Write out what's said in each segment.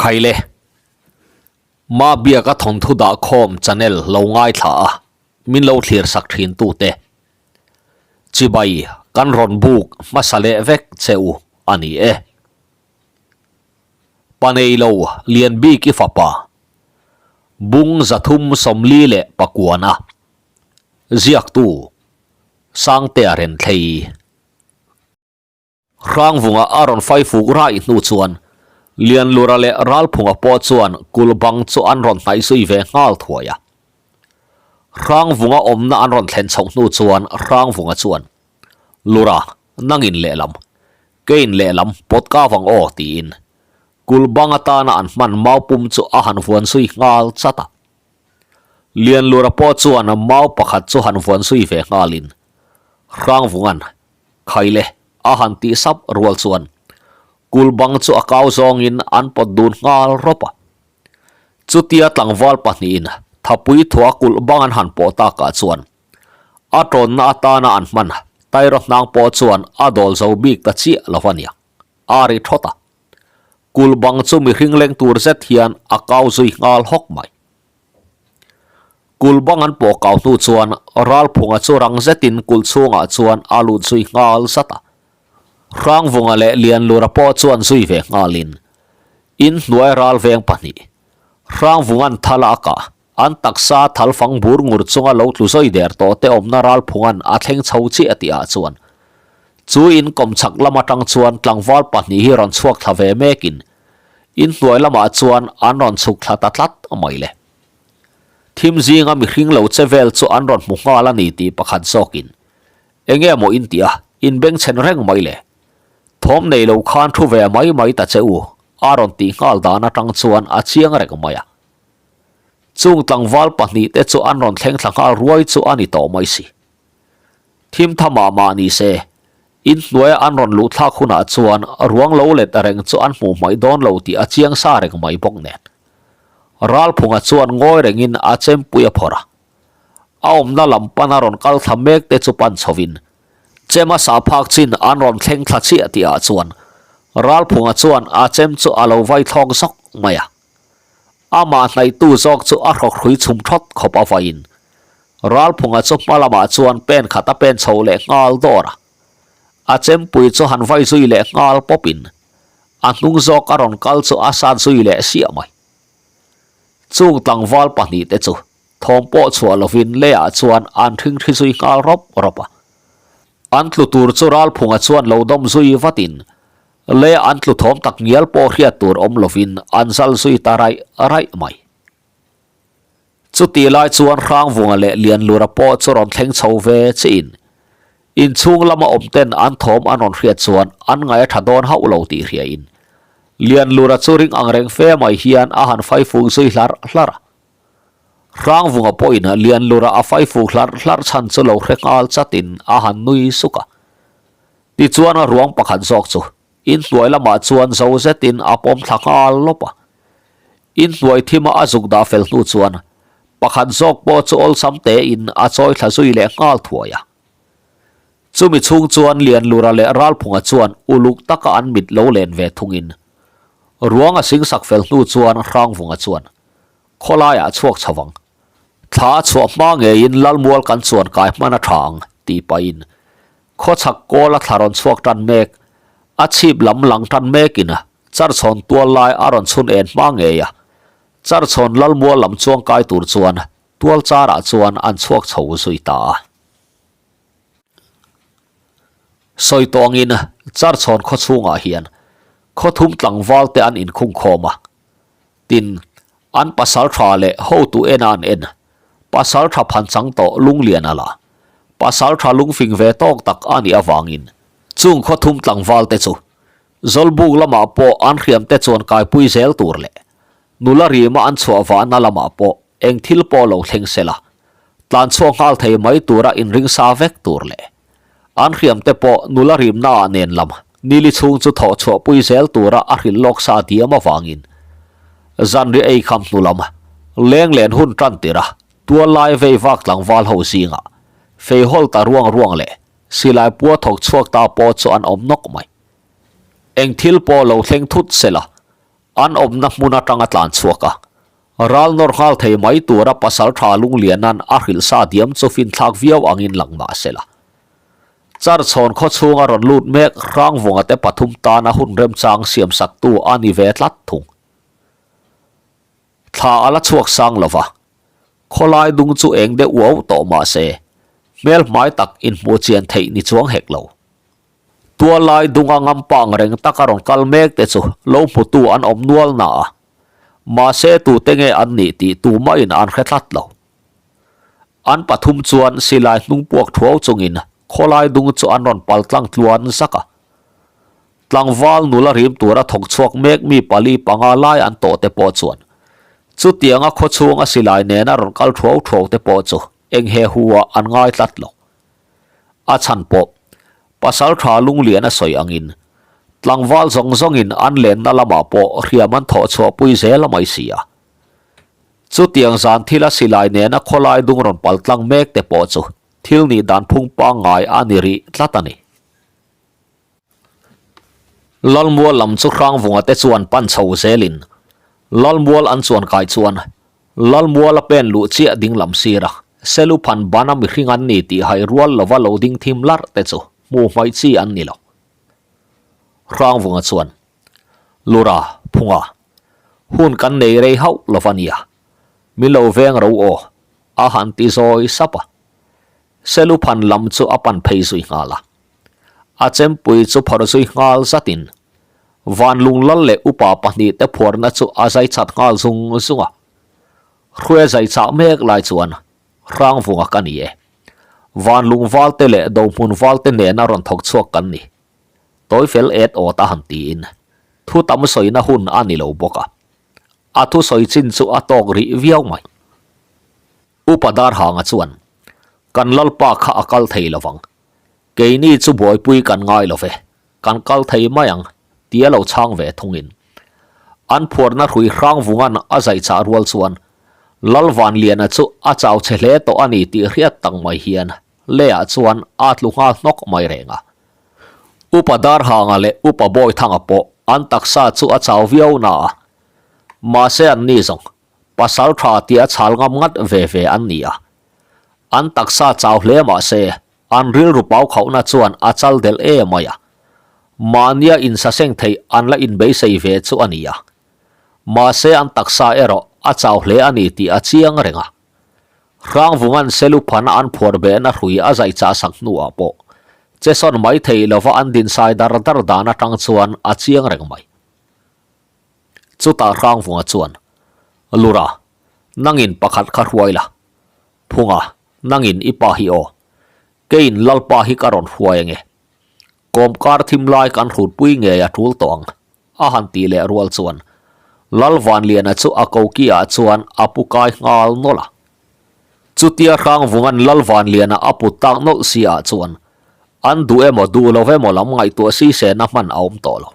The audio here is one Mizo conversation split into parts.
Khaile, Ma Biaka thawnthu dahkhawm channel lo ngaithla a, min lo thlir sak thin tute. Chibai kan rawn buk hmasa leh vek che u a ni e. Paneilo Lianbiki fapa, Bung 349-a ziaktu Sangtea Renthlei. Hrangvunga a rawn fai fuk raih hnu chuan Lianlura leh Ralphunga pawh chuan kul bang chu an rawn hnaih zui ve nghal thuai a. Hrangvunga awmna an rawn thlen chhoh hnu chuan Hrangvunga chuan, Lura, nangin lehlam, keiin lehlam pawt ka vang aw tiin kul bang atana an hman mau pum chu a han vuan zui nghal chat a. Lianlura pawh chuan mau pakhat chu han vuan zui ve nghalin Hrangvunga'n Khaile a han tih sap rual chuan kul bang chu a kau zawngin an pawt dun nghal rawp a. Chutia tlangval pahnihin thapui thua kulh bang an han pawh takah chuan a tawnna atana an hman Tairaw hnang pawh chuan a dawl zo bik ta chiah lo a nia, a ri thawt a. Kulh bang chu mihring leng tur zet hian a kau zui nghal hawk mai. Kulh bang an pawh kau hnu chuan Ralphunga chu rang zetin kulh chhungah chuan a lut zui nghal zat a. Hrangvunga leh Lianlura pawh chuan zui ve nghalin in hnuai ral veng pahnih Hrangvunga'n thal a kah an taksa thal fang bur ngur chunga lo tlu zawi der tawh te awmna Ralphunga'n a thleng chho chiah tihah chuan chu in kawmchhak lam atang chuan tlangval pahnih hi rawn chhuak thla ve mekin In hnuai lamah chuan an rawn chhuk thla ta tlat mai le. Thim zinga mihring lo che vel chu an rawn hmu nghal a ni tih pakhat zawkin eng nge maw in tih a, in bengchhen reng mai le. Thawm nei lo khan thu ve mai mai ta che u, a rawn tih nghal dan atang chuan a chiang reng mai a. Chung tlangval pahnihte chu an rawn thleng thla nghal ruai chu a ni tawh mai si. Thim tha mah mah ni se, in hnuaia an rawn luh thlak hunah chuan ruang lo let reng chu an hmuh hmaih dawn lo tih a chiang sa reng mai bawk nen. Ralphunga chuan ngawi rengin a chempui a phawrh a. A awmna lam pana rawn kal thla mek te chu pan chhovin, chem a sah phak chin an rawn thleng thla chiah tihah chuan Ralphunga chuan a chem chu a lo vai thlawk zawk mai a. Amah hnaihtu zawk chu a hrawkhrui chhum thawt khawp a vaiin Ralphunga chu hma lamah chuan pen khat a pen chho leh nghal dawr a. A chempui chu han vai zui leh nghal pawpin a hnung zawk a rawn kal chu a sat zui leh siah mai. Chung tlangval pahnihte chu thawm pawh chhuah lovin leiah chuan an ṭhingṭhi zui nghal rawp rawp a. An tlu tur chu Ralphunga chuan lo dawm zui vatin leh an tlu thawm tak ngial pawh hriat tur awm lovin an zal zui ta raih raih mai. Chutih lai chuan Hrangvunga leh Lianlura pawh chu rawn thleng chho ve chiin inchhung lama awm ten an thawm an rawn hriat chuan an ngaih a tha dawn hauh lo tih hriain Lianlura chu ring ang reng fe mai hian a han faifuk zui hlarh hlarh a. Hrangvunga pawhin Lianlura a faifuk hlarh hlarh chhan chu lo hre nghal chatin a han nui suk a. Tichuan a ruang pakhat zawk chu inhnuai lamah chuan zo zetin a pawm thla nghal lawp a. Inhnuai thima a zuk dah fel hnu chuan pakhat zawk pawh chu awlsam tein a chawi thla zui leh nghal thuai a. Chumi chhung chuan Lianlura leh Ralphunga chuan uluk taka an mit lo len ve thungin ruang a singsak fel hnu chuan Hrangvunga chuan khawlaiah a chhuak chho vang. Thla a chhuah hma ngeiin Lalmual kan chuan kai hman a tha ang tih pahin Khawchhak kawl a thla rawn chhuak tan mek, a chhip lam lang tan mekin Charchhawn tual lai a rawn chhun en hma ngei a, Charchhawn Lalmual lam chuang kai tur chuan tual charah chuan an chhuak chho zui ta a. Sawi tawngin Charchhawn khaw chhungah hian khaw thum tlangval te an inkhung khawm a, tin, an pasal tha leh hotu ena an en, pasal tha phanchang tawh lunglian a la, pasal tha lungfing ve tawk tak a nih avangin chung khaw thum tlangval te chu Zawlbuk lamah pawh an hriam te chuan kaipui zel tur leh nula rima an chhuah vahna lamah pawh eng thil pawh lo thleng se la, tlan chhuak nghal thei mai tura inring sa vek tur leh an hriam te pawh nula rimna ah nen lam nili chhung chu thawh chhuah pui zel tura a hrilh lawk sa diam avangin zanri ei kham hnu lam leng len hun tan tir a tual lai vei vak tlangval ho zingah feihawl ta ruang ruang leh silai pua thawk chhuak ta pawh chu an awm nawk mai. Eng thil pawh lo thleng thut se la. An awmna hmun atanga tlan chhuak a, ral nawr nghal thei mai tura pasaltha Lungliana'n a hrilh sa diam chu finthlak viau angin lang mah se la. Charchhawn khaw chhunga rawn lut mek Hrangvunga te pathum tana hun remchang siamsaktu a ni ve tlat thung. Thla a la chhuak sang lo va, khawlai dung chu eng deuh uau tawh mah se, hmel hmai tak inhmuh chian theih ni chuang hek lo. Tualai dunga ngampa ang reng taka rawn kal mek te chu lo hmutu an awm nual na a, mahse tute nge an nih tih tumahin an hre tlat lo. An pathum chuan silai hnung puak thuau chungin khawlai dung chu an rawn pal tlang tluan zak a. Tlangval nula rim tura thawk chhuak mek mi pali panga lai an tawh te pawh chuan chutianga khawchhunga silai nena rawn kal thuau thuau te pawh chu eng he hu ah an ngai tlat lo. A chhan pawh, pasal tha lunglian a sawi angin, tlangval zawng zawngin an lenna lamah pawh hriam an thawh chhuahpui zel a mai si a. Chutiang zan thila silai nena khawlai dung rawn pal tlang mek te pawh chu thil nih dan phung pangngai a ni rih tlat a ni. Lalmual lam chu Hrangvunga te chuan pan chho zelin Lalmual an chuan kai chuan Lalmual a pen luh chiah ding lam sir a, Seluphan bana mihring an ni tih hai rual lova lo ding thim larh te chu hmuh hmaih chi an ni lo. Hrangvunga chuan, Lura, Phunga, hun kan nei rei hauh lova nia, min lo veng ro aw, a han ti zawi sap a. Seluphan lam chu a pan phei zui nghal a. A chempui chu phawrh zui nghal zatin Vanlung lal leh upa pahnihte phuarna chu a zai chat nghal zung zung a. Hruai zai chah mek lai chuan Hrangvunga ka ni e. Vanlung valte leh Dohmun valte nena rawn thawk chhuak kan ni. Tawi fel et awt a han tiin thu tam sawina hun a ni lo bawk a. A thusawi chin chu a tawk rih viau mai. Upa Darhanga chuan, Kan Lalpa kha a kal thei lovang. Keini chu buaipui kan ngai lo ve, kan kal thei mai ang, tia lo chhang ve thungin. An phuarna hrui Hrangvunga'n a zai chah rual chuan Lalvanliana chu a chau chhe hle tawh a ni tih hriat tak mai hian leiah chuan a tlu nghal hnawk mai reng a. Upa Darhanga leh Upa Bawithanga pawh an taksa chu a chau viau na a, mahse anni zawng Pasal tha tia chhal ngam ngat ve ve an ni a. An taksa chau hle mah se, an rilru pau khauhna chuan a chal delh em mai a. Mahnia insaseng theih an la inbeisei ve chu a ni a. Mahse an taksa erawh a chau hle a ni tih a chiang reng a. Hrangvunga'n Seluphana an phuar behna hrui a zai chah sak hnuah pawh chesawn mai thei lova an dinsai dar dar dan atang chuan a chiang reng mai. Chutah Hrangvunga chuan, Lura, nangin pakhat kha hruai la. Phunga, nangin i pa hi aw. Keiin Lalpa hi ka rawn hruai ange. Kawmkar thim lai kan hrutpui ngei a tul tawh ang, a han tih leh rual chuan Lalvanliana chu a koki ah chuan a pu kai nghal nawlh a. Chutia Hrangvunga'n Lalvanliana a put tak nawlh si ah chuan an duh emaw duh lo emaw lam ngaihtuah si sena hman a awm tawh lo.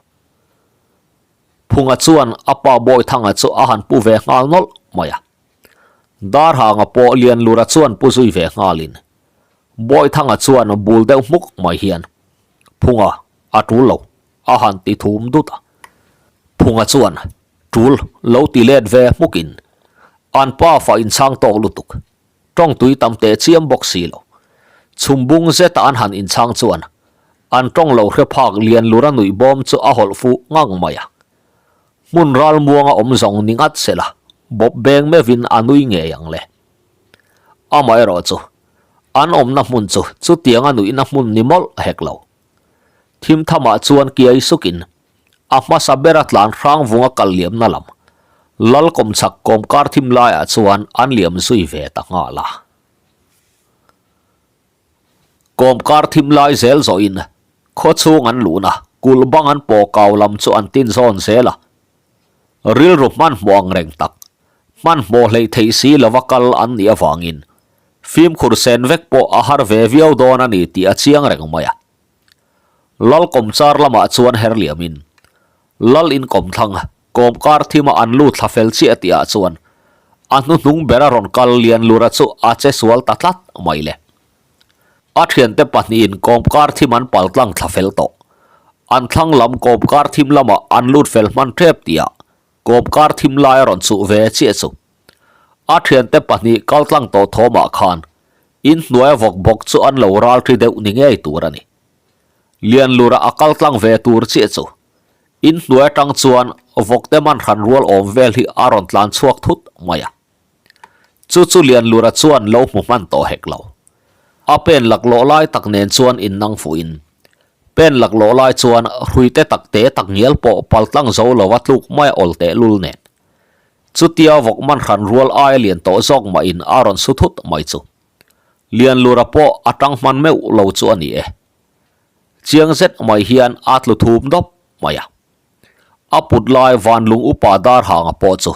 Phunga chuan a pa Bawithanga chu a han pu ve nghal nawlh mai a. Darhanga pawh Lianlura chuan pu zui ve nghalin Bawithanga chuan bul deuh hmuk mai hian, Phunga, a tul lo, a han ti thum dut a. Phunga chuan, Tul, lo ti let ve hmukin, an pa fa inchhang tawk lutuk, Tawng tui tam teh chiam bawk si lo. Chhum bung zeta an han inchhang chuan an tawng lo hre phak lian lura nuih bawm chu a hawlh fuh ngang mai a. Hmun ral muanga awm zawng ni ngat se la, bawp beng meuhin a nui ngei ang le. Amaherawh chu, an awmna hmun chu chutianga nuihna hmun ni mawlh hek lo. Thim thamah chuan kiai sukin a hmasa bera tlan hrang vunga kal liamna lam Lal kawmchhak kawmkar thim laiah chuan an liam zui ve ta nghal a. Kawmkar thim lai zel zawhin khaw chhung an luhna kulh bang an paw kau lam chu an tin zawn zel a. Rilru hmanhmawh ang reng tak, hmanhmawh hleih theih si lova kal an nih avangin Fimkhur sen vek pawh a har ve viau dawn a ni tih a chiang reng mai a. Lal kawmchar lamah chuan her liamin Lal in kawmthlang kawmkar thima an lut thla fel chiah tihah chuan a hnuhnung bera rawn kal Lianlura chu a che sual ta tlat mai le. A thiante pahnihin kawmkar thim an pal tlang thla fel tawh. An thlang lam kawmkar thim lamah an lut fel hman tep tihah. Kawmkar thim lai a rawn chuh ve chiah chu. A thiante pahnih kaltlang tawh thawmah khan inhnuaia vawk bawk chu an lo ral thi deuh ni ngei tur a ni. Lianlura a kaltlang ve tur chiah chu inhnuai atang chuan vawkte man hran rual awm vel hi a rawn tlan chhuak thut mai a. Chu chu Lianlura chuan lo hmu hman tawh hek lo. A pen laklawh lai tak nen chuan innang fuhin Pen laklawh lai chuan hruite tak te tak ngial pawh paltlang zo lova tluk mai a awl teh lul nen. Chutia vawk man hran rual aia lian tawh zawk mahin a rawn su thut mai chu. Lianlura pawh a tang hman meuh lo chu a ni e. Chiang zet mai hian a tlu thum dawp mai a. A put lai vanlung upa Darhanga pawh chu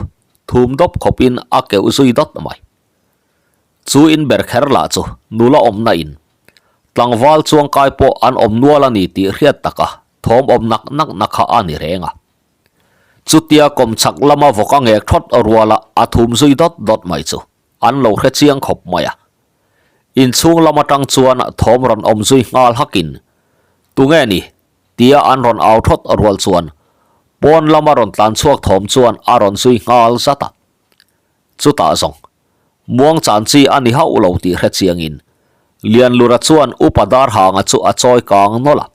thum dawp khawpin a keuh zui dawt mai. Chu in ber kher lah chu nula awmna in tlangval chuangkai pawh an awm nual a ni tih hriat taka thawm awm nak nak na kha a ni reng a. Chutia kawmchhak lama vawk a ngek thawt ruala a thum zui dawt dawt mai chu an lo hre chiang khawp mai a. Inchhung lam atang chuan thawm rawn awm zui nghal hakin, Tunge ni? tia an rawn au thawt rual chuan pawn lama rawn tlan chhuak thawm chuan a rawn zui nghal zat a. Chutah zawng, muang chan chi a ni hauh lo tih hre chiangin Lianlura chuan Upa Darhanga chu a chawi kang nawlh a.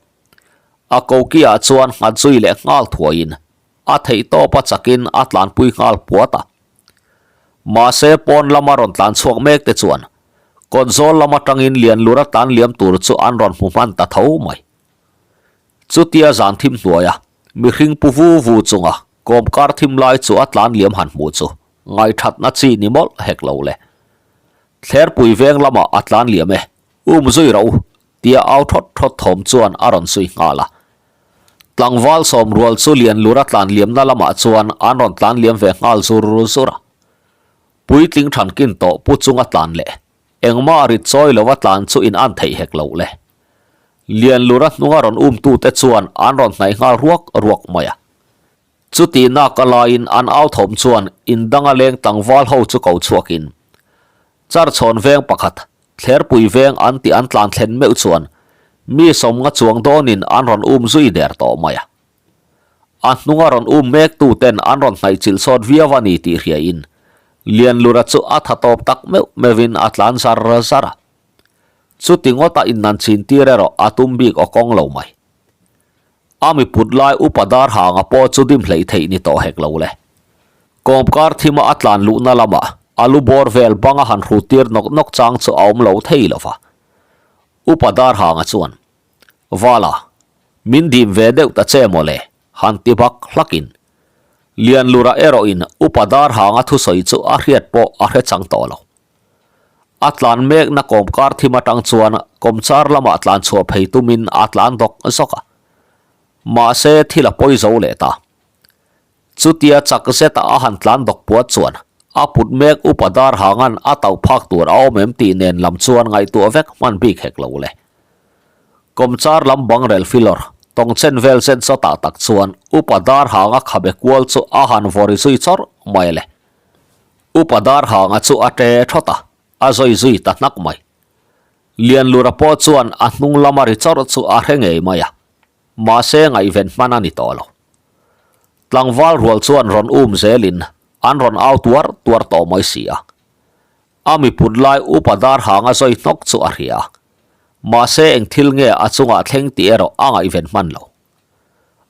A kokiah chuan nghat zui leh nghal thuaiin a theihtawp a chakin a tlanpui nghal puat a. Mahse pawn lama rawn tlan chhuak mek te chuan kawtzawl lam atangin Lianlura tlan liam tur chu an rawn hmu hman ta tho mai. Chutia zan thim hnuaia mihring pu vu vu chunga kawmkar thim lai chu a tlan liam han hmuh chu ngaithatna chi ni mawlh hek lo le. Thlerpui veng lamah a tlan liam e, um zui rawh u, tia au thawt thawt thawm chuan a rawn zui nghal a. Tlangval sawm rual chu lian lura tlan liamna lamah chuan an rawn tlan liam ve nghal zur zur a. Puitling thankin tawh pu chunga tlan leh engmah rit chawi lova tlan chu in an theih hek lo le. Lian lura hnunga rawn umtute chuan an rawn hnaih nghal ruak ruak mai a. Chuti nak a laiin an au thawm chuan in danga leng tlangval ho chu ko chhuakin Charchhawn veng pakhat, Thlerpui veng an tih an tlan thlen meuh chuan mi sawmnga chuang dawnin an rawn um zui der tawh mai a. A hnunga rawn um mek tuten an rawn hnaih chilh sawt viau a ni tih hriain Lianlura chu a tha tawp tak meuh meuhin a tlan zar zar a. Chuti ngawta innan chin tir erawh a tum bik aw kawng lo mai. A mi put lai upa dar hanga pawh chu dim hleih theih ni tawh hek lo le. Kawmkar thima a tlan luhna lamah a lu bawr vel banga han hrut tir nawk nawk chang chu a awm lo thei lo va. Upa dar hanga chuan, Vala, min dim ve deuh ta che maw le? han ti bak hlakin. Lianlura erawhin upa dar hanga thusawi chu a hriat pawh a hre chang tawh lo. A tlan mekna kawmkar thim atang chuan kawmchar lamah tlan chhuah phei tumin a tlan dawk zawk a. Mahse thil a pawi zo leh ta. Chutia chak zeta a han tlan dawk puat chuan a put mek upa dar hangan a tauh phak tur a awm em tih nen lam chuan ngaihtuah vek hman bik hek lo le. Kawmchar lam bang rel filawr tawngchen vel zen chawtah tak chuan upa dar hanga khabe kual chu a han vawri zui chawrh mai le. Upa Darhanga chu a ṭe ṭhawt a, a zawi zui ta hnak mai. Lianlura pawh chuan a hnung lama ri chawrh chu a hre ngei mai a, mahse ngaihven hman a ni tawh lo. Tlangval rual chuan rawn um zelin an rawn au tuar tuar tawh mai si a. A miput lai Upa Darhanga zawi hnawk chu a hria a, mahse eng thil nge a chungah thleng tih erawh a ngaihven hman lo.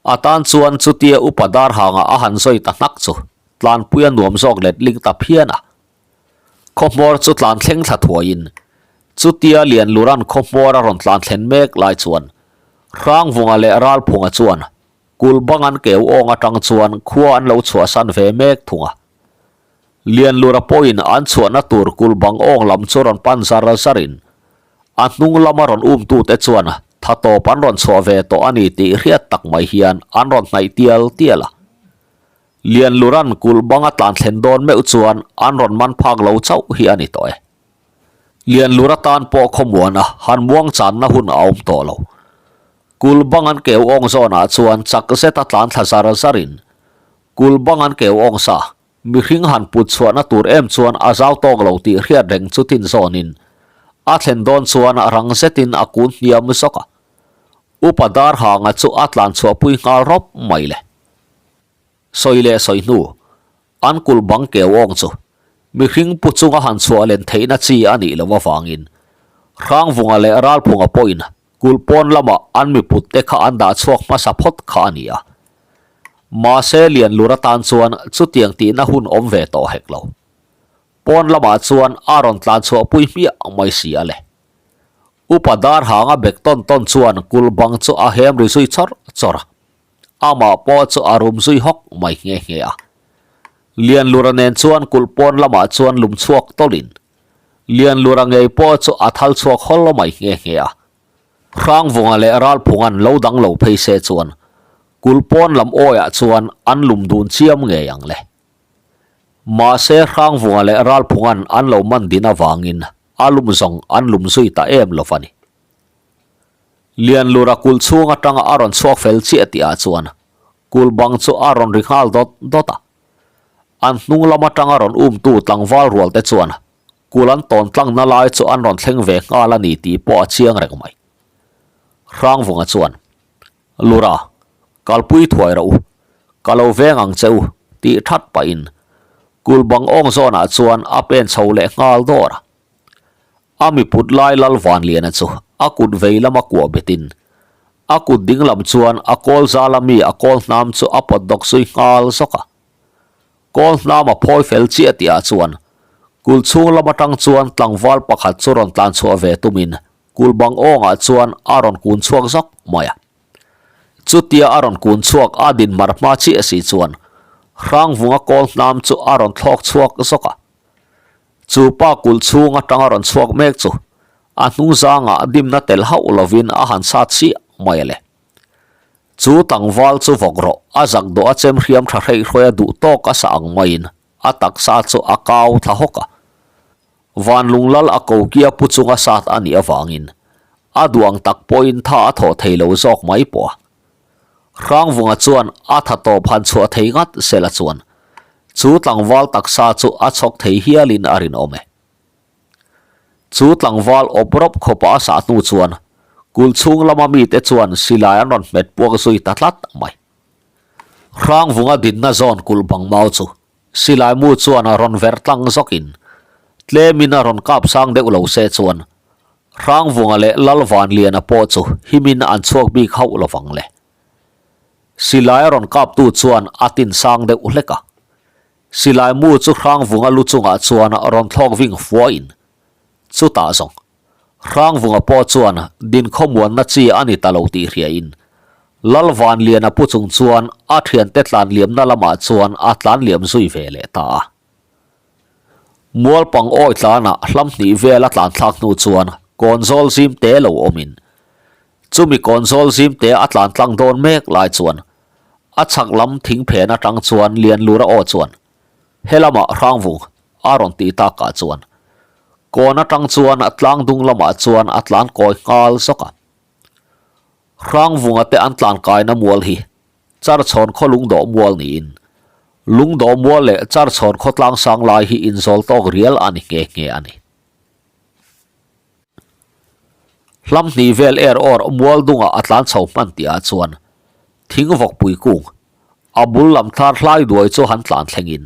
A tan chuan chutia upa dar hanga a han zawi ta hnak chu tlanpui a nuam zawk let ling ta phian a. Khawhmawr chu tlan thleng thla thuaiin chutia Lianlura'n khawhmawr a rawn tlan thlen mek lai chuan Hrangvunga leh Ralphunga chuan kul bang an keu awng atang chuan khua an lo chhuahsan ve mek thung a. Lianlura pawhin an chhuahna tur kul bang awng lam chu rawn pan zar zarin A hnung lama rawn umtute chuan tha tawp an rawn chhuah ve tawh a ni tih hriat tak mai hian an rawn hnaih tial tial a. Lianlura'n kulh banga tlan thlen dawn meuh chuan an rawn man phak lo chauh hi a ni tawh e. Lianlura tan pawh khawmuana han muang channa hun a awm tawh lo. Kulh bang an keu awng zawnah chuan chak zeta tlan thla zar zarin kulh bang an keu awng sa Mihring han put chhuahna tur em chuan a zau tawk lo tih hriat reng chu tin zawnin a thlen dawn chuan rang zetin a kun hniam zawk a. Upa Darhanga chu a tlan chhuahpui nghal rawp mai le. Sawi leh sawi hnu, an kulh bang keu awng chu mihring pu chunga han chhuah len theihna chi a nih loh avangin Hrangvunga leh Ralphunga pawhin kulh pawn lama an miput te kha an dah chhuak hmasa phawt kha a ni a. Mahse Lianlur atan chuan chutiang tihna hun awm ve tawh hek lo. Pawn lamah chuan a rawn tlan chhuah pui hmiah mai si a le. Upa dar hanga bek tawn tawn chuan kulh bang chu a hem ri zui chawr chawr a. Amah pawh chu a rum zui hawk mai nghe nghe a. Lianlura nen chuan kulh pawn lamah chuan lum chhuak tawlhin Lianlura ngei pawh chu a thal chhuak hawl mai nghe nghe a. Hrangvunga leh Ralphunga'n lo dang lo phei se chuan kulh pawn lam awiah chuan an lum dun chiam ngei ang le. Mahse Hrangvunga leh Ralphunga'n an lo man din avangin a lum zawng an lum zui ta em lo va ni. Lianlura kulh chhung atanga a rawn chhuak fel chiah tihah chuan kulh bang chu a rawn ri nghal dawt dawt a. An hnung lam atanga rawn umtu tlangval rual te chuan kulh an tawn tlangna lai chu an rawn thleng ve nghal a ni tih pawh a chiang reng mai. Hrangvunga chuan, Lura, kalpui thuai rawh u, ka lo veng ang che u, tih that pahin kulh bang awng zawnah chuan a pen chho leh nghal dawr a. A miput lai Lal Vanliana chu a kut vei lama kuah betin, a kut ding lam chuan a kawl zala mi a kawl hnam chu a pawt dawk zui nghal zawk a. Kawl hnam a phawi fel chiah tihah chuan kulh chhung lam atang chuan tlangval pakhat chu rawn tlan chhuah ve tumin kulh bang awngah chuan a rawn kun chhuak zawk mai a. Chutia a rawn kun chhuak a din mar hma chiah si chuan Hrangvunga kawl hnam chu a rawn thlawk chhuak zawk a. Chu pa kulh chhung atanga rawn chhuak mek chu a hnung zangah dimna tel hauh lovin a han sat chiah mai a le. Chu tlangval chu vawk rawh, a zak dawh a chem hriam tha hreih hruai a duh tawk a sa ang maiin a taksa chu a kau thla hawk a. Vanlung lal a kokia pu chunga sat a nih avangin a duh ang tak pawhin tha a thawh thei lo zawk mai pawh a. Hrangvunga chuan a tha tawp han chhuah thei ngat sela chuan chu tlangval taksa chu a chhawk thei hialin a rinawm e. Chu tlangval awp rawp khawpa a sah hnu chuan kulh chhung lama mite chuan silai an rawn hmet puak zui ta tlat mai. Hrangvunga dinna zawn kulh bang mau chu silai mu chuan a rawn ver tlang zawkin tlemin a rawn kap sang deuh lo se chuan Hrangvunga leh Lalvanliana pawh chu himin an chhuak bik hauh lovang le. Silai a rawn kaptu chuan a tin sang deuh hlek a. Silai mu chu Hrangvunga lu chungah chuan rawn thlawk ving fuahin chutah zawng Hrangvunga pawh chuan dinkhawmuanna chi a ni ta lo tih hriain Lalvanliana pu chung chuan a thiante tlan liamna lamah chuan a tlan liam zui ve leh ta a. Mualpang awi tlanah hlam hnih vel a tlan thlak hnu chuan kawnzawl zim te lo awmin chumi kawnzawl zim te a tlan tlang dawn mek lai chuan a chhak lam thing phen atang chuan Lianlura aw chuan helamah Hrangvung a rawn tih takah chuan kawn atang chuan a tlang dung lamah chuan a tlan kawi nghal zawk a. Hrangvunga te an tlan kaina mual hi Charchhawn khaw lungdawh mual niin lungdawh mual leh Charchhawn khaw tlang sang lai hi inzawl tawk rial a ni nghe nghe a ni. Hlam hnih vel er awr mual dungah a tlan chho hman tihah chuan thing vawkpui kung a bul lam thar hlai duai chu han tlan thlengin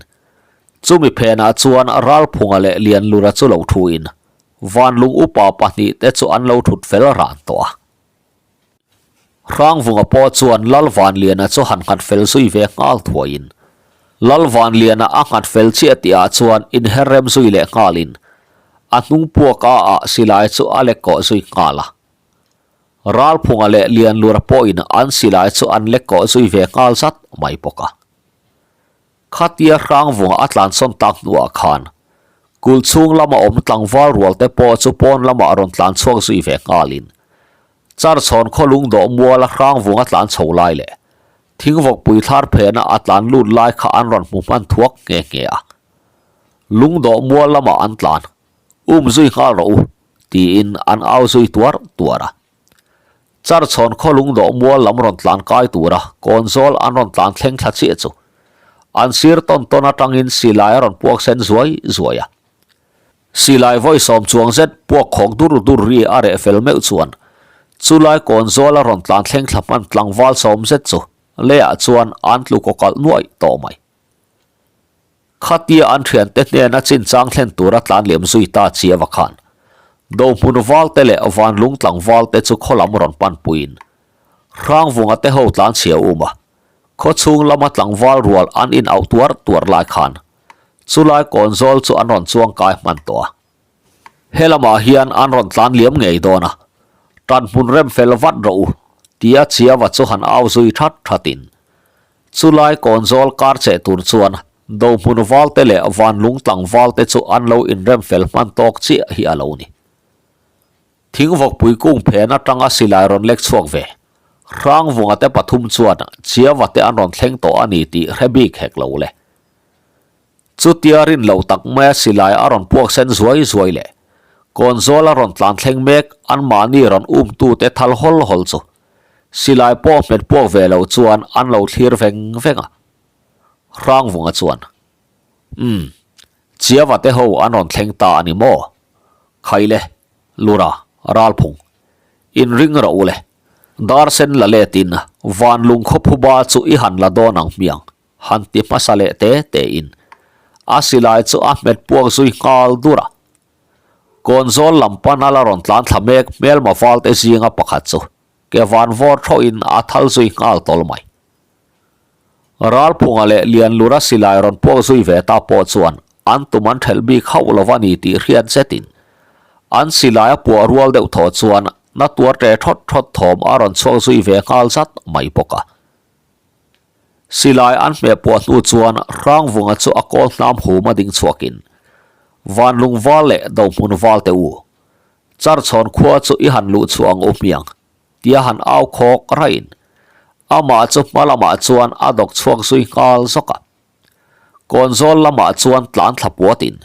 chumi phenah chuan Ralphunga leh Lianlura chu lo thuin Vanlung upa pahnihte chu an lo thut fel ran tawh a. Hrangvunga pawh chuan Lalvanliana chu han nghat fel zui ve nghal thuaiin Lalvanliana a nghat fel chiah tihah chuan inher rem zui leh nghalin a hnung puak a ah silai chu a lek kawh zui nghal a. Ralphunga leh Lianlura pawhin an silai chu an lek kawh zui ve nghal zat mai bawk a. Khatia Hrangvunga a tlansawn tak hnuah khan kulh chhung lama awm tlangval rual te pawh chu pawn lamah rawn tlan chhuak zui ve nghalin Charchhawn khaw lungdawh muala Hrangvunga tlan chho lai leh thingvawkpui thlar phena a tlan lut lai kha an rawn hmu hman thuak nghe nghe a. Lungdawh mual lamah an tlan, Um zui nghal rawh u, tiin an au zui tuar tuar a. Charchhawn khaw lungdawh mual lam rawn tlan kai tura kawnzawl an rawn tlan thleng thla chiah chu an sir tawn tawn atangin silai a rawn puak sen zuai zuai a. Silai vawi sawm chuang zet puak khawk dur dur ri a reh fel meuh chuan chulai kawnzawl a rawn tlan thleng thla hman tlangval sawm zet chu. Leiah chuan an tlu kawkalh nuaih tawh mai. Khatia an thiante hnena chinchang thlen tura tlan liam zui ta Chiava khan Dohmun valte leh Vanlung tlangvalte chu khaw lam rawn panpuiin Hrangvunga te ho tlan chhia um a, khaw chhung lama tlangval rual an in auh tuar tuar lai khan chulai kawnzawl chu an rawn chuang kai hman tawh a. He lamah hian an rawn tlan liam ngei dawn a, tan hmun rem fel vat rawh u, tia Chiava chu han au zui that thatin Chulai kawnzawl kar cheh tur chuan Dohmun valte leh Vanlung tlangvalte chu an lo inrem fel hman tawk chiah hi a lo ni. Thingvawkpui kung phen atanga silai rawn lek chhuak ve Hrangvunga te pathum chuan Chiava te an rawn thleng tawh a ni tih hre bik hek lo le. Chutia rin loh tak maia silai a rawn puak sen zuai zuai leh kawnzawl a rawn tlan thleng mek anmahni rawn umtute thal hawl hawl chu Silai pawh hmet puak ve lo chuan an lo thlir veng veng a. Hrangvunga chuan, Umm, Chiava te ho an rawn thleng ta a ni maw? Khaile, Lura, Ralphung, inring rawh u le. Dar sen la letin Vanlung khawphuba chu i han la dawn ang hmiang, han ti hmasa leh te tein a silai chu a hmet puak zui nghal dur a. Kawnzawl lam pana la rawn tlan thla mek hmelma valte zinga pakhat chu ke van vawr thawhin a thal zui nghal tawl mai. Ralphunga leh Lianlura silai rawn puak zui ve ta pawh chuan an tum an thelh bik hauh lo a ni tih hriat zetin an silai a puah rual deuh thaw chuan na tuar ṭe thawt thawt thawm a rawn chhuak zui ve nghal zat mai bawk a. Silai an hmeh puah hnu chuan Hrangvunga chu a kawl hnam hum a ding chhuakin, Vanlung val leh Dohmun val te u, Charchhawn khua chu i han luh chhuah ang u hmiang, tia han au khawk raihin amah chu hma lamah chuan a dawk chhuak zui nghal zawk a. Kawnzawl lamah chuan tlan thla puatin,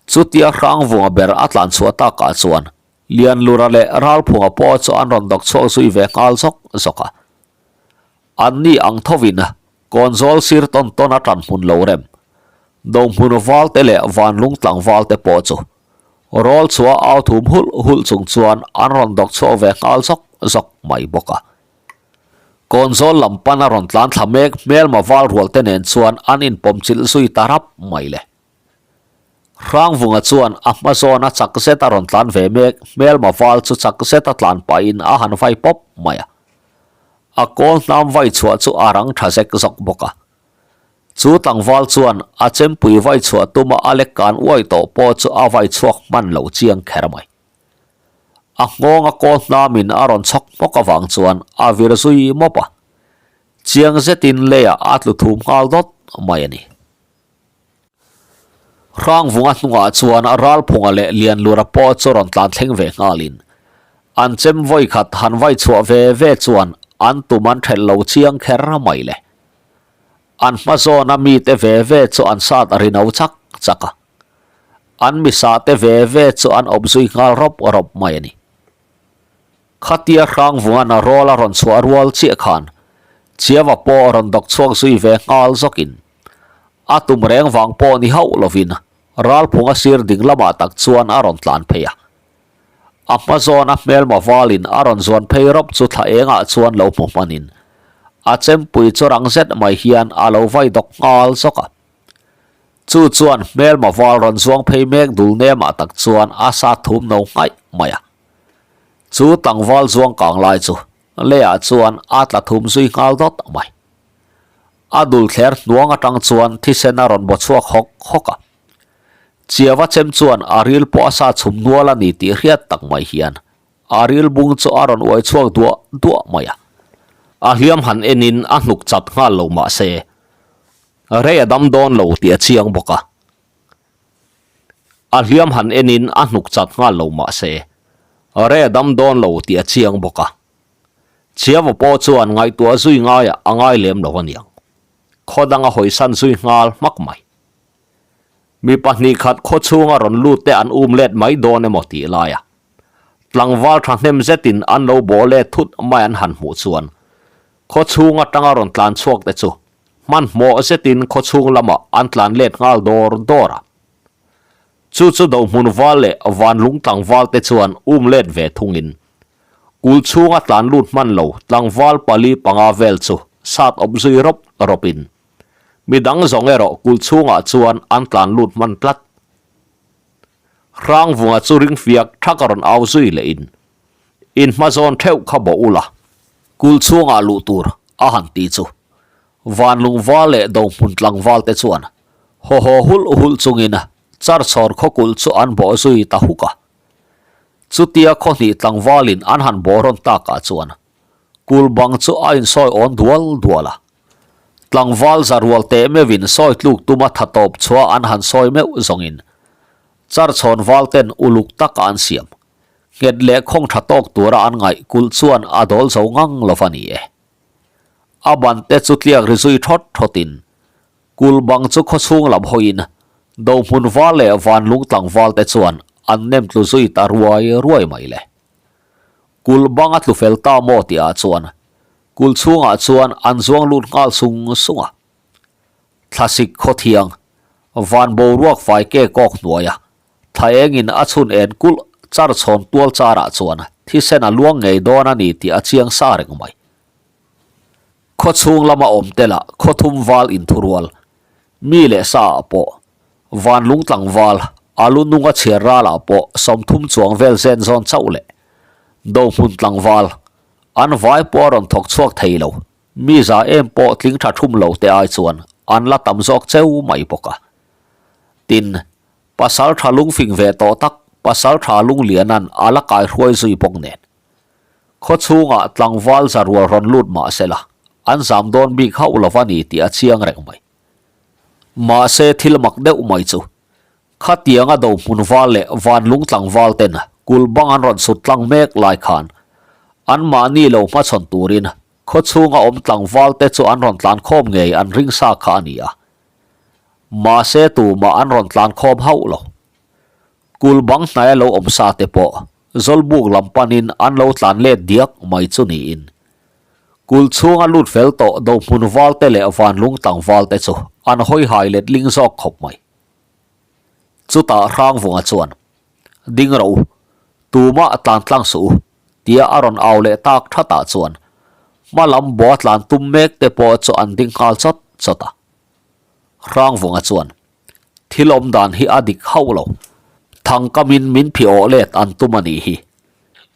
chutia Hrangvunga ber a tlan chhuah takah chuan Lianlura leh Ralphunga pawh chu an rawn dawk chhuak zui ve nghal zawk zawk a. Anni ang thovin kawnzawl sir tawn tawn a tan hmun lo rem. Dohmun valte leh vanlung tlangvalte pawh chu rawl chhuah au thum hulh hulh chung chuan an rawn dawk chhuak ve nghal zawk zawk mai bawk a. Kawnzawl lam pana rawn tlan thla mek hmelma val rualte nen chuan an inpawmchilh zui ta rap mai le. Hrangvunga chuan a hma zawna chak zet a rawn tlan ve mek, hmelma val chu chak zet a tlan pahin a han vai pawp mai a. A kawl hnam vai chhuah chu a rang tha zek zawk bawk a. Chu tlangval chuan a chempui vai chhuah tuma a lek kan uai tawh pawh chu a vai chhuak hman lo chiang kher mai. A nghawng a kawl hnamin a rawn chhawk hmawk avang chuan a vir zui mawp a. Chiang zetin leiah a tlu thum nghal dawt mai a ni. Hrangvunga hnungah chuan Ralphunga leh Lianlura pawh chu rawn tlan thleng ve nghalin an chem vawi khat han vai chhuah ve ve chuan an tum an thelh lo chiang kher mai le. An hma zawna mite ve ve chu an sat ri no chak chak a. An misa te ve ve chu an awp zui nghal rawp rawp mai a ni. Khatia Hrangvunga'n a rawl a rawn chhuah rual chiah khan Chiava pawh rawn dawk chhuak zui ve nghal zawkin a tum reng vang pawh ni hauh lovin Ralphunga sir ding lamah tak chuan a rawn tlan phei a. A hma zawna hmelma valin a rawn zuan phei rawp chu thla engah chuan lo hmu hmanin a chempui chu rang zet mai hian a lo vai dawk nghal zawk a. Chu chuan hmelma val rawn zuang phei mek dul nemah tak chuan a sa thum no nghaih mai a. Chu tlangval zuang kang lai chu leiah chuan a tla thum zui nghal dawt mai. A dul thler hnuang atang chuan thisen a rawn baw chhuak hawk hawk a. Chiava chem chuan a ril pawh a sa chhum nual a ni tih hriat tak mai hian a ril bung chu a rawn uai chhuak duah duah mai a. A hliam han enin a hnuk chat nghal lo mah se rei a dam dawn lo tih a chiang bawk a. A hliam han enin a hnuk chat nghal lo mah se, rei a dam dawn lo tih a chiang bawk a. Chiava pawh chuan ngaihtuah zui ngaiah a ngai lem lo aniang. Khaw dang a hawisan zui nghal hmak mai. Mi pahnih khat khaw chhunga rawn lut te an um let mai dawn emaw tih laia tlangval thahnem zetin an lo bawh let thut mai an han hmuh chuan khaw chhung atanga rawn tlan chhuak te chu Hmanhmawh zetin khawchhung lamah an tlan let nghal dawr dawr a. Chu chu Dohmun val leh Vanlung tlangval te chuan um let ve thungin kul chhunga tlan lut hman lo tlangval pali panga vel chu sat awp zui rawp rawpin midang zawng erawh kulh chhungah chuan an tlan lut hman tlat. Hrangvunga chu ring fiak thak a rawn au zui lehin in hma zawn theuh kha bawh ula, kulh chhungah luh tur a han ti chu Vanlungval leh Dohmun tlangval te chuan haw haw hulh hulh chungin Charchhawn khaw kulh chu an bawh zui ta huk a. Chutia khaw hnih tlangvalin an han bawh rawn takah chuan kul bang chu a insawi awn dual dual a. Tlangval za rual teh meuhin sawi tluk tuma tha tawp chhuah an han sawi meuh zawngin Charchhawn val ten uluk taka an siam nghet leh khawng tha tawk tura an ngaih kulh chuan a dawl zo ngang lo va ni e. A ban te chu tliak ri zui thawt thawtin Kul bang chu khawchhung lam hawiin Dohmun val leh Vanlung tlangval te chuan an nem tlu zui ta ruai ruai mai le. Kul bang a tlu fel ta maw tih ah chuan kul chhungah chuan an zuang lut nghal sung sung a. Thlasik khawthiang, van boruak fai ke kawk hnuaia thla engin a chhun en kulh char chhawn tual charah chuan thisen a luang ngei dawn a ni tih a chiang sa reng mai. Khaw chhung lama awm te lah khaw thum val inthurual, mi leh sa ah pawh, van lung tlangval, a lu nung a chhiar ral ah pawh 30 chuang vel zen zawn chauh leh Dohmun tlangval, an vai pawh a rawn thawk chhuak thei lo, mi za em pawh tling tha thum lo te ai chuan an la tam zawk cheu mai bawk a. Tin, pasal tha lungfing ve tawh tak pasal tha lunglianan a la kaihruai zui bawk nen. Khaw chhungah tlangval za rual rawn lut mah se la, an zam dawn bik hauh lo va ni tih a chiang reng mai. Mahse thil mak deuh mai chu, khatianga do hmun val leh vanlung tlangval ten kul bang an rawn sut tlang mek lai khan, anmahni lo hmachhawn turin khaw chhunga awm tlangval te chu an rawn tlan khawm ngei an ring sa kha a ni a. Mahse tumah an rawn tlan khawm hauh lo. Kul bang hnaia lo awm sa te pawh Zawlbuk lam panin an lo tlan let diak mai chu niin. Kul chhunga lut fel tawh Dohmun valte leh Vanlung tlangvalte chu an hawi hai let ling zawk khawp mai. Chutah Hrangvunga chuan, Ding rawh u, tumah tlan tlang suh u, tia a rawn au leh tak thatah chuan hma lam bua tlan tum mek te pawh chu an ding nghal chawt chawt a. Hrangvunga chuan, Thil awm dan hi a dik hauh lo. Thangkamin min phi awh let an tum a nih hi.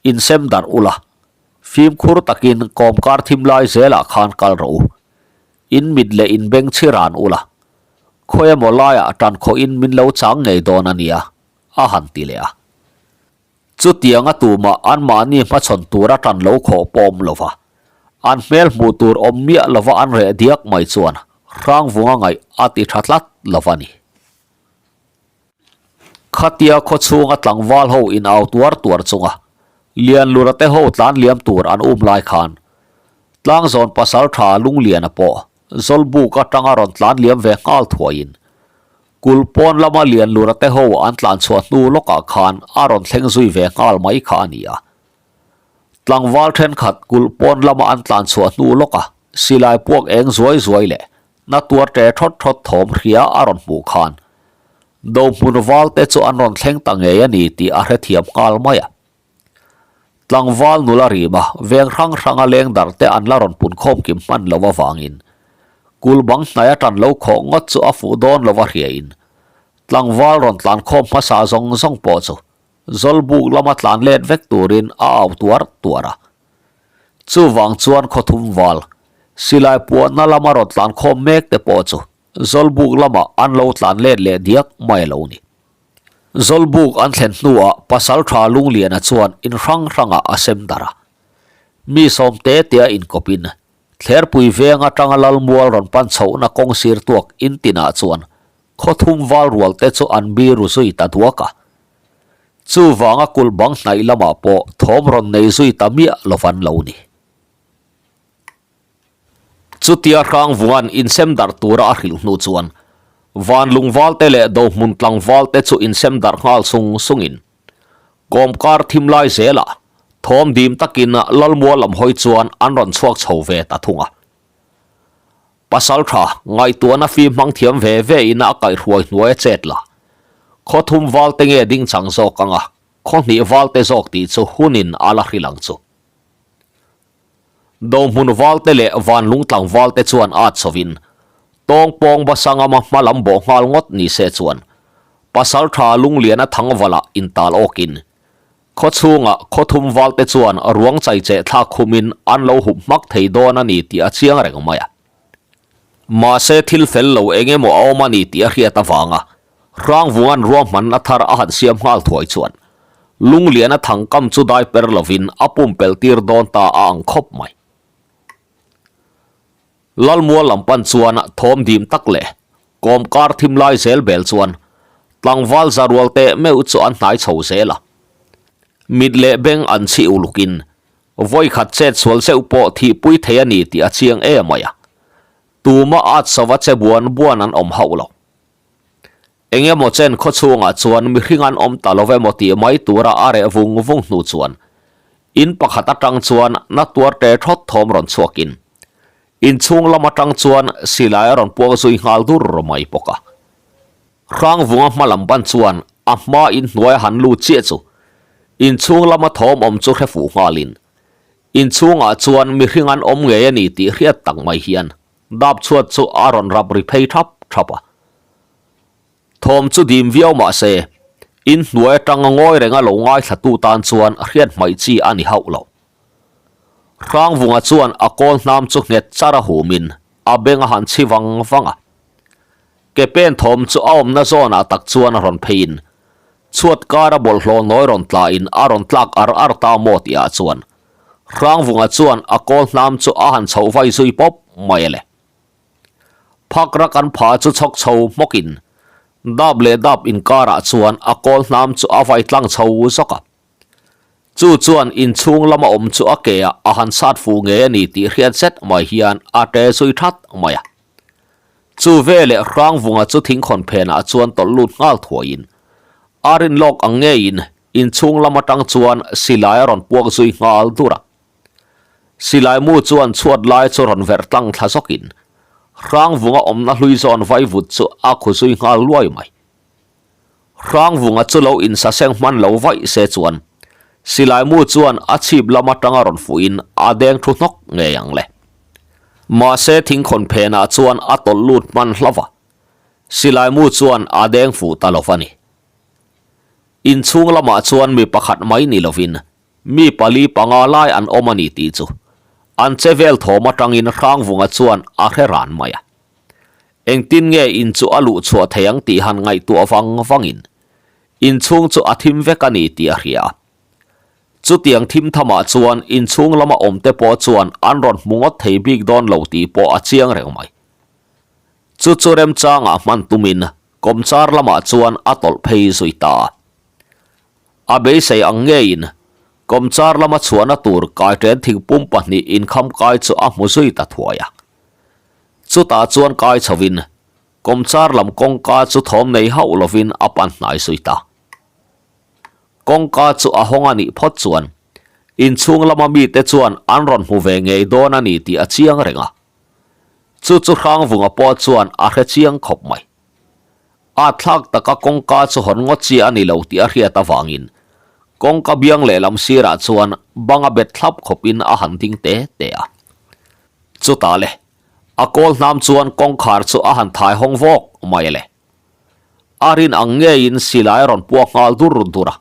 Insem darh ula, fimkhur takin kawmkar thim lai zelah khan kal rawh u. In mit leh in beng chhi ran ula, khawi emaw laiah tan khawhin min lo chang ngei dawn a nia, a han ti leh a. Chutianga tumah anmahni hmachhawn tura tan lo khawh pawm lova, an hmel hmuh tur awm miah lova an reh diak mai chuan Hrangvunga ngaih a ti tha tlat lova ni. Khatia khaw chhunga tlangval ho in au tuar tuar chunga Lianlura te ho tlan liam tur an um lai khan Tlangzawn pasal tha Lungliana pawh Zawlbuk atanga rawn tlan liam ve nghal thuaiin Kul pawn lama Lianlura te ho an tlan chhuah hnu lawkah khan a rawn thleng zui ve nghal mai kha a ni a. Tlangval thenkhat kul pawn lama an tlan chhuah hnu lawka silai puak eng zuai zuai leh na tuar ṭe thawt thawt thawm hria a rawn hmuh khan Dohmun val te chu an rawn thleng ta ngei a ni tih a hrethiam nghal mai a. Tlangval nula rima veng hrang hranga leng darh te an la rawn pun khawm kim hman lo avangin kul bang hnai a tan lo khawh ngawt chu a fuh dawn lo a hriain tlangval rawn tlan khawm hmasa zawng zawng pawh chu Zawlbuk lama tlan let vek turin a au tuar tuar a. Chuvang chuan khawthum val, silai puahna lama rawn tlan khawm mek te pawh chu Zawlbuk lamah an lo tlan let leh diak mai a lo ni. Zawlbuk an thlen hnuah Pasaltha Lungliana chuan in hrang hrangah a sem darh a. Mi sawm te tea inkawpin Thlerpui veng atanga Lalmual rawn pan chhohna kawng sir tuak in tinah chuan khaw thum val rual te chu an biru zui ta duak a. Chuvanga kulh bang hnaih lamah pawh thawm rawn nei zui ta miah lo van lo ni. Chutia Hrangvunga'n insem darh tura a hrilh hnu chuan Vanlungval te leh Dohmun tlangval te chu insem darh nghal sung sungin kawmkar thim lai zelah thawm dim takin Lalmual lam hawi chuan an rawn chhuak chho ve ta thung a. Pasaltha ngaihtuahna fim hmang thiam ve ve in a kaihhruai hnuai a chet la. Khaw thum val te nge ding chang zawk anga khaw hnih val te zawk tih chu hunin a la hrilh ang chu. Dohmun valte leh Vanlung tlangvalte chuan at chhovin Tawngpawng Basangama hma lam bawh nghal ngawt ni se chuan Pasaltha Lungliana Thangvala intal awkin khaw chhungah khaw thum valte chuan ruang chaicheh thlak khumin an lo hup hmak thei dawn a ni tih a chiang reng mai a. Mahse thil fel lo eng emaw a awm a ni tih a hriat avanga Hrangvunga'n ruahmanna thar a han siam nghal thuai chuan Lungliana thangkam chu dai per lovin a pumpelh tir dawn ta a ang khawp mai. Lalmual lam pan chuan thawm dim tak leh kawm kar thim lai zel bel chuan tlangval za rual teh meuh chu an hnai chho zel a. Mit leh beng an chhi ulukin vawikhat chet sual zeuh pawh thihpui thei a ni tih a chiang em mai a. Tuma at sova che buan buan an awm hauh lo. Eng emaw chen khaw chhungah chuan mihring an awm ta lo emaw tih mai tura a reh vung vung hnu chuan in pakhat atang chuan na tuar te thawt thawm rawn chhuakin inchhung lam atang chuan silai a rawn puak zui nghal dur mai bawk a. Hrangvunga hma lam ban chuan a hma inhnuai a han lut chiah chu inchhung lama thawm awm chu hre fuh nghalin inchhungah chuan mihring an awm ngei a ni tih hriat tak mai hian Dap chhuat chu a rawn rap ri phei thap thap a. Thawm chu dim viau mah se, in hnuai atanga ngawi renga lo ngaithlatu tan chuan hriat hmaih chi a ni hauh lo. Hrangvunga chuan a kawl hnam chu nghet char a humin a beng a han chhi vang vang a. Ke pen thawm chu a awmna zawnah tak chuan a rawn pheiin chhuat kara bawlhhlawh nawi rawn tlain a rawn tlak ar ar ta maw tihah chuan Hrangvunga chuan a kawl hnam chu a han chhoh vai zui pawp mai a le. Phakra kan pha chu chhawk chho hmawkin dap leh dap inkarah chuan a kawl hnam chu a vai tlang chho zawk a. Chu chuan inchhung lama awm chu a ke ah a han sat fuh ngei a ni tih hriat zet mai hian a ṭe zui that mai a. Chu veleh Hrangvunga chu thingkhawn phenah chuan tawlh lut nghal thuaiin a rin lawk ang ngeiin Inchhung lam atang chuan silai a rawn puak zui nghal dur a. Silai mu chuan chhuat lai chu rawn verh tlang thla zawkin Hrangvunga awmna hlui zawn vaivut chu a khu zui nghal luai mai. Hrangvunga chu lo insaseng hman lo vaih se chuan silai mu chuan a chhip lam atanga rawn fuhin a deng thu hnawk ngei ang le. Mahse thingkhawn phenah chuan a tawlh lut hman hlauh a, silai mu chuan a deng fuh ta lo va ni. Inchhung lamah chuan mi pakhat mai ni lovin mi pali panga lai an awm a ni tih chu an che vel thawm atangin Hrangvunga chuan a hre ran mai a. Engtin nge in chu a luh chhuah thei ang tih han ngaihtuah vang vangin inchhung chu a thim vek a ni tih a hria a. Chutiang thim thamah chuan inchhung lama awmte pawh chuan an rawn hmu ngawt thei bik dawn lo tih pawh a chiang reng mai. Chu chu remchangah hman tumin Kawmchar lamah chuan a tawlh phei zui ta a. A beisei ang ngeiin kawmchar lama chhuahna tur kaiṭen thingpum pahnih inkham kai chu a hmu zui ta thuai a. Chutah chuan kai chhovin kawmchar lam kawngka chu thawm nei hauh lovin a pan hnai zui ta. Kawngka chu a hawng a nih phawt chuan inchhung lama mite chuan an rawn hmu ve ngei dawn a ni tih a chiang reng a. Chu chu Hrangvunga pawh chuan a hre chiang khawp mai. A thlak taka kawngka chu hawn ngawt chi a ni lo tih a hriat avangin kawngka biang lehlam sirah chuan banga bet thlap khawpin a han ding te te a. Chutah le, a kawl hnam chuan kawngkhar chu a han thai hawng vawk mai le. A rin ang ngeiin silai a rawn puak nghal dur dur a.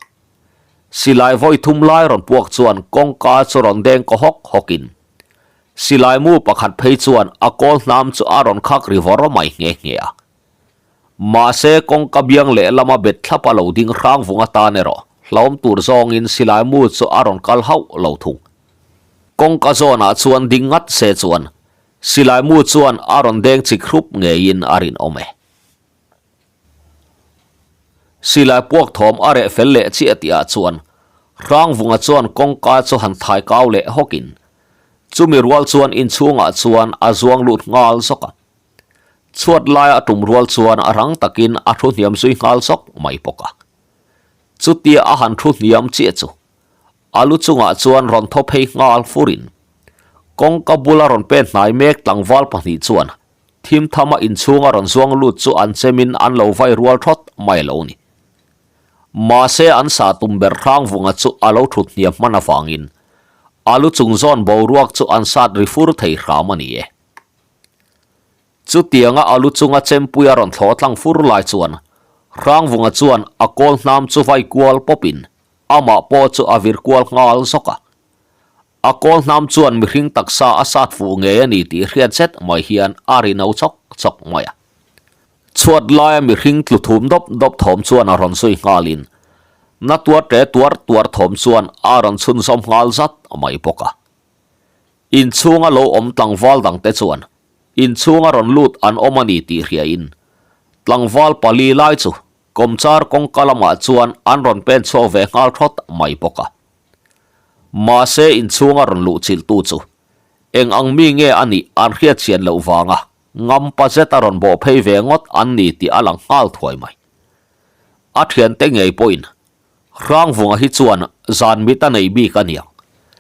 Silai vawi thum lai rawn puak chuan kawngka chu rawn deng kaw hawk hawkin Silai mu pakhat phei chuan a kawl hnam chu a rawn khak ri vawr mai nghe nghe a. Mahse kawngka biang lehlama bet thlap a lo ding hrang vung atan erawh hlauhawm tur zawngin silai mu chu a rawn kal hauh lo thung. Kawngka zawnah chuan ding ngat se chuan silai mu chuan a rawn deng chik hrup ngeiin a rinawm e. Silai puak thawm a reh fel leh chiah tihah chuan Hrangvunga chuan kawngka chu han thai kau leh hawkin chumi rual chuan inchhungah chuan a zuang lut nghal zawk a. Chhuat laia a tum rual chuan a rang takin a thu hniam zui nghal zawk mai bawk a. Chutia a han thu hniam chiah chu a lu chungah chuan rawn thaw phei nghal furin kawngka bula rawn pen hnai mek tlangval pahnih chuan Thim thama inchhunga rawn zuang lut chu an chemin an lo vai rual thawt mai lo ni. Mahse an sah tum ber Hrangvunga chu a lo thut hniam hman avangin. A lu chung zawn boruak chu an sat ri fur thei hram a ni e. Chutianga a lu chunga chempui a rawn thlawh tlang fur lai chuan Hrangvunga chuan a kawl hnam chu vai kual pawpin amah pawh chu a vir kual nghal zawk a. A kawl hnam chuan mihring taksa a sat fuh ngei a ni tih hriat zet mai hian a ri no chawk chawk mai a. Chhuat laia mihring tlu thum dawp dawp thawm chuan a rawn zui nghalin na tuar ṭe tuar tuar thawm chuan a rawn chhunzawm nghal zat mai bawk a. Inchhunga lo awm tlangval dangte chuan inchhunga rawn lut an awm a ni tih hriain tlangval pali lai chu kawmchar kawngka lamah chuan an rawn pen chhuak ve nghal thawt mai bawk a. Mahse inchhunga rawn luh chilhtu chu eng ang mi nge a nih an hriat chian loh vanga Ngampa zet a rawn bawh phei ve ngawt an ni tih a lang nghal thuai mai. A thiante ngei pawhin Hrangvunga hi chuan zan mit a nei bik a niang.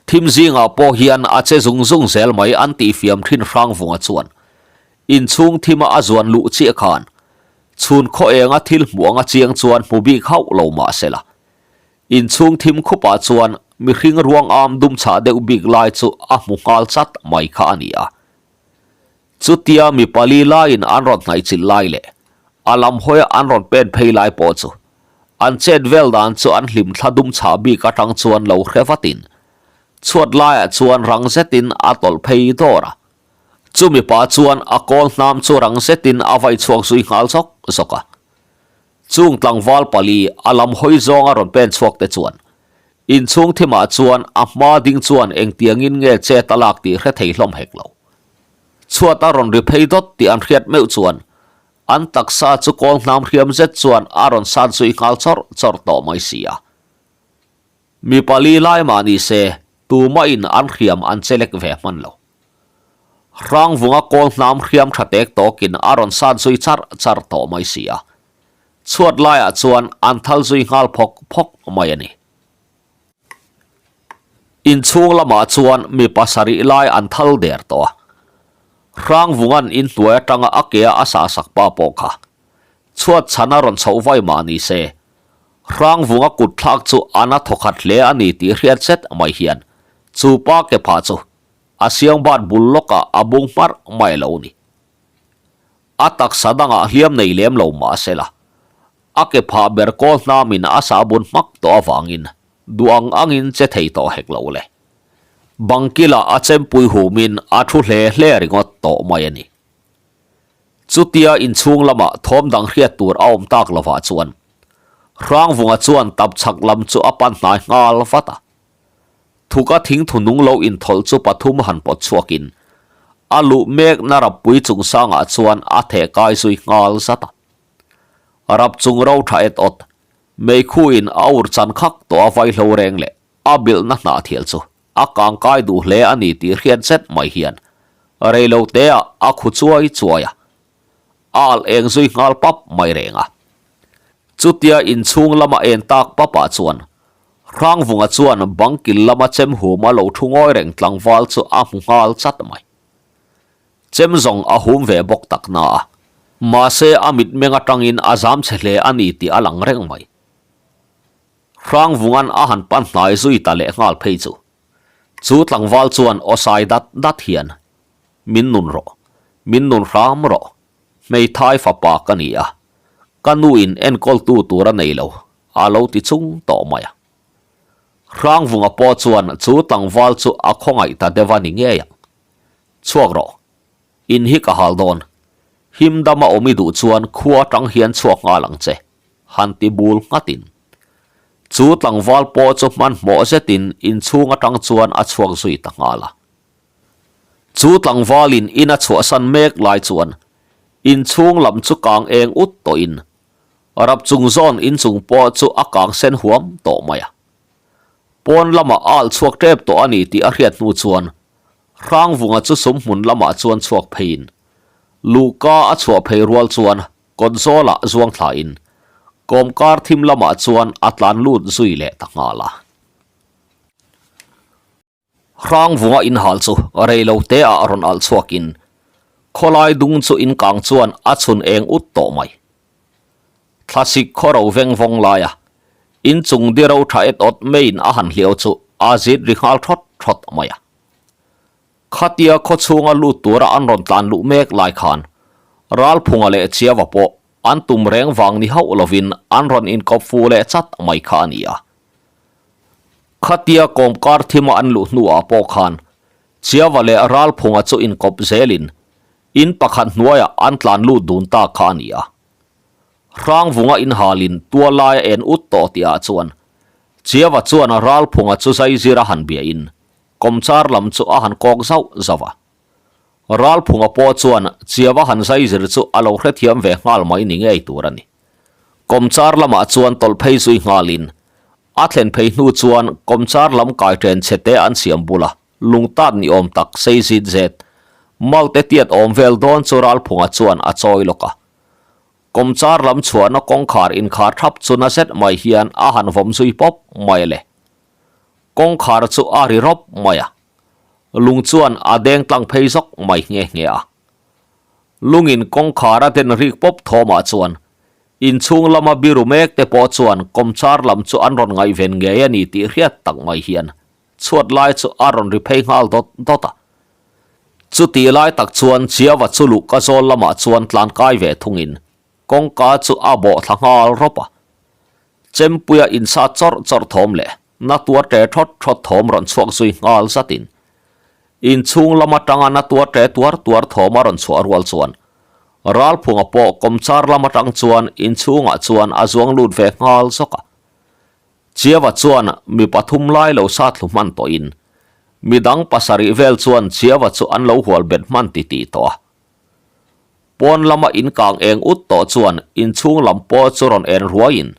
Thim zingah pawh hian a che zung zung zel mai an tih fiam thin Hrangvunga chuan inchhung thima a zuan luh chiah khan chhun khaw enga thil hmuh anga chiang chuan hmu bik hauh lo mah sela inchhung thim khupah chuan mihring ruang am dum chhah deuh bik lai chu a hmu nghal chat mai kha a ni a. Chutia mi pali laiin an rawn hnaihchilh lai leh a lam hawia an rawn pen phei lai pawh chu an chet vel dan chu an hlim thla dum chhah bik atang chuan lo hre vatin chhuat laiah chuan rang zetin a tawlh phei dawr a. Chumi pa chuan a kawl hnam chu rang zetin a vai chhuak zui nghal zawk zawk a. Chung tlangval pali a lam hawi zawnga rawn pen chhuak te chuan inchhung thimah chuan a hma ding chuan engtiangin nge chet a lak tih hre thei hlawm hek lo. Chhuat a rawn ri phei dawt tih an hriat meuh chuan an taksa chu kawl hnam hriam zet chuan a rawn sat zui nghal chawrh chawrh tawh mai si a. Mi pali lai mah ni se tumahin an hriam an che lek ve hman lo. Hrangvunga kawl hnam hriam tha tek tawkin a rawn sat zui char char tawh mai si a. Chhuat laiah chuan an thal zui nghal phawk phawk mai a ni. Inchhung lamah chuan mi pasarih lai an thal der tawh a. Hrangvunga'n inhnuai atanga a ke a a sahsak pa pawh kha chhuat chhan a rawn chhoh vai mah ni se, Hrangvunga kut thlak chu a na thawkhat hle a ni tih hriat zet mai hian chu pa ke phah chu a siangbat bul lawkah a bung hmarh mai lo ni. A taksa dangah hliam nei lem lo mah sela, a ke phah ber kawl hnamin a sahbun hmak tawh avangin duh ang angin che thei tawh hek lo le. Bangkila a chempui humin a thu hle hle ringawt tawh mai a ni. Chutia inchhung lamah thawm dang hriat tur a awm tak lovah chuan Hrangvunga chuan tapchhak lam chu a pan hnai nghal vat a. Thuka thingthu nung lo inthawlh chu pathum han pawt chhuakin a luh mekna rappui chungsangah chuan a theh kai zui nghal zat a. Rap chung ro tha et awt, meikhuin a ur chan khak tawh a vaihlo reng leh a bilhna hnahthial chu a kangkai duh hle a ni tih hriat zet mai hian reilo teah a khu chuai chuai a, a alh eng zui nghal pap mai reng a. Chutia inchhung lama en tak papah chuan Hrangvunga chuan bangkil lama chem huma lo thu ngawi reng tlangval chu a hmu nghal chat mai. Chem zawng a hum ve bawk tak na a, mahse a mitmeng atangin a zam chhe hle a ni tih a lang reng mai. Hrangvunga'n a han pan hnai zui ta leh nghal phei chu. Chu tlangval chuan aw sai dat dat hian, Min nun rawh, min nun hram rawh, hmeithai fapa ka ni a, ka nuin enkawltu tur a nei lo, a lo ti chung tawh mai a. Hrangvunga pawh chuan chu tlangval chu a khawngaih ta deuh a ni ngei ang. Chhuak rawh. In hi ka hal dawn. Him dama awm i duh chuan khua atang hian chhuak nghal ang che, han ti bul nghatin. Chu tlangval pawh chu hmanhmawh zetin inchhung atang chuan a chhuak zui ta nghal a. Chu tlangvalin in a chhuahsan mek lai chuan inchhung lam chu kang eng ut tawhin rap chung zawn inchung pawh chu a kang sen huam tawh mai a. Pawn lamah a alh chhuak tep tawh a ni tih a hriat hnu chuan Hrangvunga chu sumhmun lamah chuan chhuak pheiin Luhka a chhuah phei rual chuan kawtzawlah zuang thlain kawmkar thim lamah chuan a tlan lut zui leh ta nghal a. Hrangvunga inhal chu rei lo te ah rawn alh chhuakin khawlai dung chu inkang chuan a chhun eng ut tawh mai. Thlasik khawro veng vawng laia inchung diro tha et awt meiin a han hliau chu a zit ri nghal thawt thawt mai a. Khatia khaw chhunga lut tura an rawn tlan luh mek lai khan Ralphunga leh Chiava pawh an tum reng vang ni hauh lovin an rawn inkawp fu leh chat mai kha a ni a. Khatia kawmkar thima an luh hnuah pawh khan Chiava leh Ralphunga chu inkawp zelin in pakhat hnuaiah an tlan lut dun ta kha a ni a. Hrangvunga inhalin tual laia en ut tawh tihah chuan Chiava chuan Ralphunga chu zaizir a han biahin Kawmchar lam chu a han kawk zauh zauh a. Ralphunga pawh chuan Chiava han zaizir chu a lo hrethiam ve nghal mai ni ngei tur a ni. Kawmchar lamah chuan tawlh phei zui nghalin a thlen phei hnu chuan kawmchar lam kai ṭen chhe te an siam bula lungtat ni awm tak sei zit zet malte tiat awm vel dawn chu Ralphunga chuan a chawi lawk a. Kawmchar lam chhuahna kawngkhar inkhar thap chu na zet mai hian a han vawm zui pawp mai a le. Kawngkhar chu a ri rawp mai a, lung chuan a deng tlang phei zawk mai nghe nghe a. Lungin kawngkhar a den rik pawp thawmah chuan inchhung lama biru mek te pawh chuan kawmchar lam chu an rawn ngaihven ngei a ni tih hriat tak mai hian chhuat lai chu a rawn ri phei nghal dawt dawt a. Chutih lai tak chuan Chiava chu luhka zawl lamah chuan tlan kai ve thungin kawngka chu a bawh thla nghal rawp a. Chempuia insa chawrh chawrh thawm leh na tuar ṭe ṭhawt ṭhawt thawm rawn chhuak zui nghal zatin inchhung lam aṭanga na tuar ṭe tuar tuar thawm a rawn chhuah rual chuan Ralphunga pawh kawmchar lam aṭang chuan inchhungah chuan a zuang lut ve nghal zawk a. Chiava chuan mi pathum lai lo sa thlu hman tawhin midang pasarih vel chuan Chiava chu an lo hual bet hman titih tawh a. Pawn lama inkang eng ut tawh chuan inchhung lam pawh chu rawn en ruaiin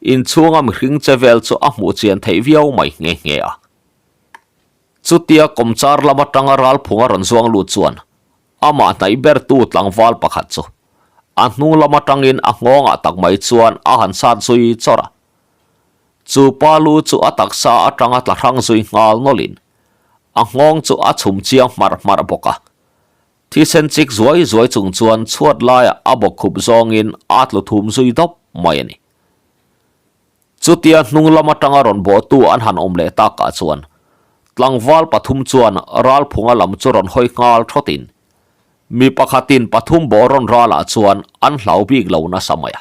inchhunga mihring che vel chu a hmuh chian theih viau mai nghe nghe a. Chutia kawmchar lam atanga Ralphunga rawn zuang lut chuan amah hnaih bertu tlangval pakhat chu a hnung lam atangin a nghawngah tak mai chuan a han sat zui chawrh a. Chu pa lu chu a taksa atanga tla hrang zui nghal nawlhin a nghawng chu a chhum chiang hmarh hmarh bawk a. Thisen chik zuai zuai chung chuan chhuat laiah a bawkkhup zawngin a tlu thum zui dawp mai a ni. Chutia hnung lam atanga rawn bawhtu an han awm leh takah chuan tlangval pathum chuan Ralphunga lam chu rawn hawi nghal thawtin mi pakhatin pathum bawh rawn ralah chuan an hlau bik lo nasa mai a.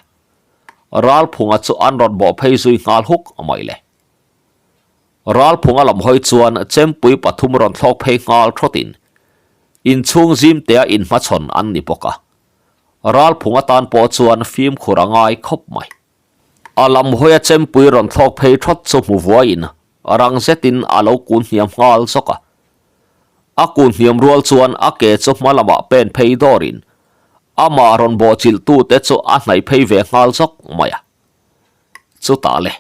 Ralphunga chu an rawn bawh phei zui nghal huk mai le. Ralphunga lam hawi chuan chempui pathum rawn thlawk phei nghal thawtin inchhung zimtea inhmachhawn an ni bawk a. Ralphunga tan pawh chuan fimkhur a ngai khawp mai. A lam hawia chempui rawn thlawk phei thawt chu hmu vuaiin rang zetin a lo kun hniam nghal zawk a. A kun hniam rual chuan a ke chu hma lamah pen phei dawrin amah rawn bawhchilhtute chu a hnaih phei ve nghal zawk mai a. Chutah le,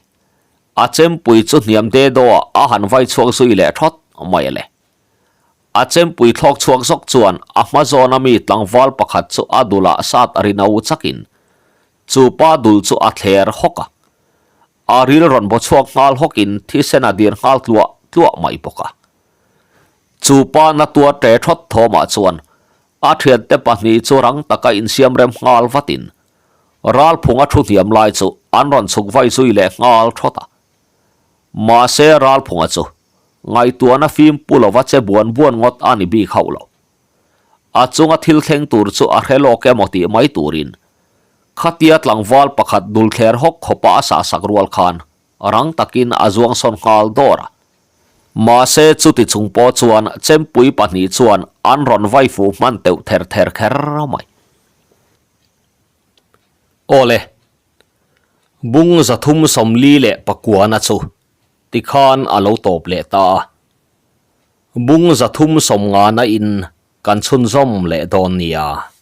a chempui chu hniam de dawh ah a han vai chhuak zui leh thawt mai a le. A chempui thlawk chhuak zawk chuan a hma zawna mi tlangval pakhat chu a dulah sat a ri no chakin chu pa dul chu a thler hawk a. A ril rawn baw chhuak nghal hawkin thisen a dir nghal tluah tluah mai bawk a. Chu pa na tuar ṭe thawt thawmah chuan a thiante pahnih chu rang taka insiam rem nghal vatin Ralphunga thu hniam lai chu an rawn chhuk vai zui leh nghal thawt a. Mahse Ralphunga chu ngaihtuahna fim pu lova che buan buan ngawt a ni bik hauh lo. A chunga thil thleng tur chu a hre lawk emaw tih mai turin khatia tlangval pakhat dul thler hawk khawpa a sahsak rual khan rang takin a zuang sawn nghal dawr a. Mahse chuti chung pawh chuan chempui pahnih chuan an rawn vai fuh hman teuh ther ther kher mai. Awle, bung 344 na chu tikhan a lo tawp leh ta a. Bung 350 na in kan chhunzawm leh dawn nia.